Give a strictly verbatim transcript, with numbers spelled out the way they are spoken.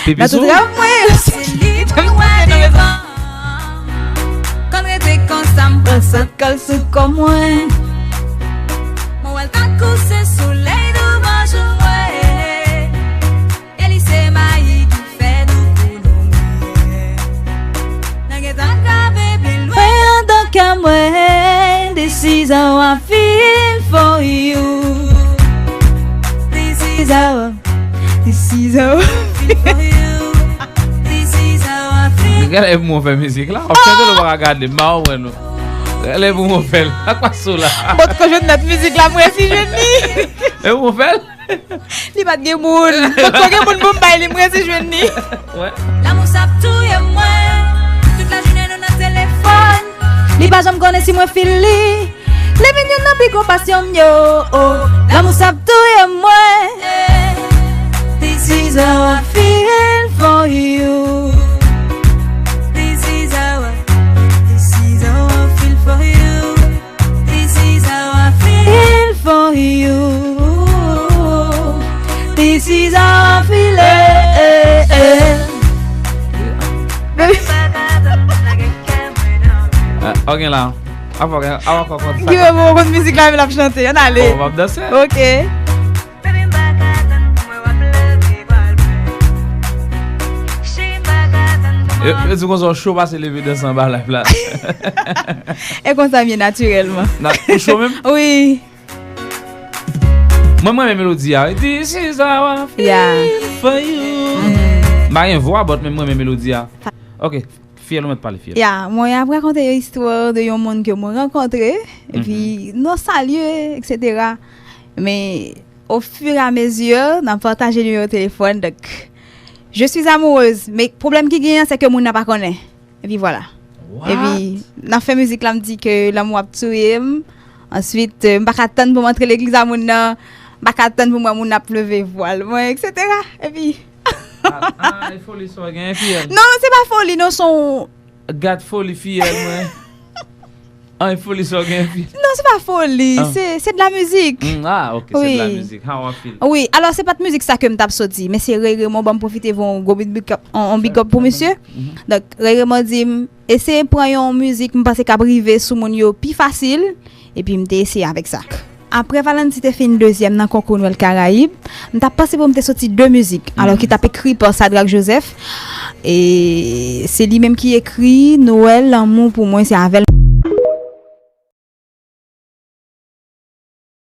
Pipi sou. Nan tout rèv mwen, se li pou mwen devan. Konn rete konsa, m pran sant kòl sou kò mwen. Mwen wè l ta kouse solèy douvan jou mwen. E li se mayi ki fè nou pou nou menm. Nan gentan grave pi lwen. Mwen andan kè mwen, this is how I feel for you. This is how I, this is how I feel for you. This is how I feel. Gade pou mwen fè mizik la. W ap chante l, ou pa ka gade m, m a wè nou. Gade pou mwen fè l. Ak pa sou la. M potko jwenn nòt mizik la, m resi jwenn li. E pou mwen fè l. Li pa t gen moun. Potko gen moun pou m bay li, m resi jwenn li. Wè. Lanmou sa ap touye mwen. Tout lajounen nou nan telefòn. Li pa janm konnen si mwen feel li. Li vin youn nan pi gwo pasyon m yo. Oh. Lanmou sa ap touye mwen. This is how I feel for you. This is how I, this is how I feel for you. This is how I feel for you. This is how I feel. Eh, eh, eh. Ah, ok la. Apa, apa, apa, apa. Ki yo bon konn mizik la, men l ap chante. Ann ale. Oh, w ap danse. Ok. Yo, yo di konsa w cho pase leve danse anba live la. E konsa m ye natirèlman. Na, ou cho menm? Wi. Mwen, mwen renmen melodi a. This is how I feel, yeah, for you. Mm. M pa gen vwa, but men mwen renmen melodi a. Ok, fiyèl, ou mèt pale, fiyèl. Ya, mwen ap rakonte yon istwa de yon moun ke mwen rankontre, epi nou salye, et cetera. Men, ofiramezi, n ap pataje nimewo telefòn, donk, je suis amoureuse, men pwoblèm ki genyen, se ke moun nan pa konnen. Epi vwala. What? Epi, nan fen mizik la, m di ke lanmou ap touye m. Answit, euh, m pa ka tann pou m antre legliz a moun nan. M pa ka tann pou m wè moun ap leve vwal mwen, et cetera. Epi, ah, ah, e foli sa w gen, fiyèl? Non, se pa foli, non, se yon... Gad foli fiyèl mwen. Ah, e foli sa w gen, fiyèl? Non, se pa foli, ah, se, se de la mizik. Mm, ah, ok, se de la mizik. How I feel. Wi, alò, se pa t mizik sa ke m t ap soti, men se Ray Raymond, ban m pwofite voye yon gwo big, big up, yon, yon big up pou misye. Mhm. Donk, Ray Raymond di m, eseye pran yon mizik m panse k ap rive sou moun yo pi fasil, epi m te eseye avèk sa. Apre Valentin te fin dezyèm nan konkou Nwèl Karayib, m t ap panse pou m te soti de mizik, alò ki t ap ekri pa Sadrac Joseph. E se li menm ki ekri Nwèl lanmou pou mwen, se avè l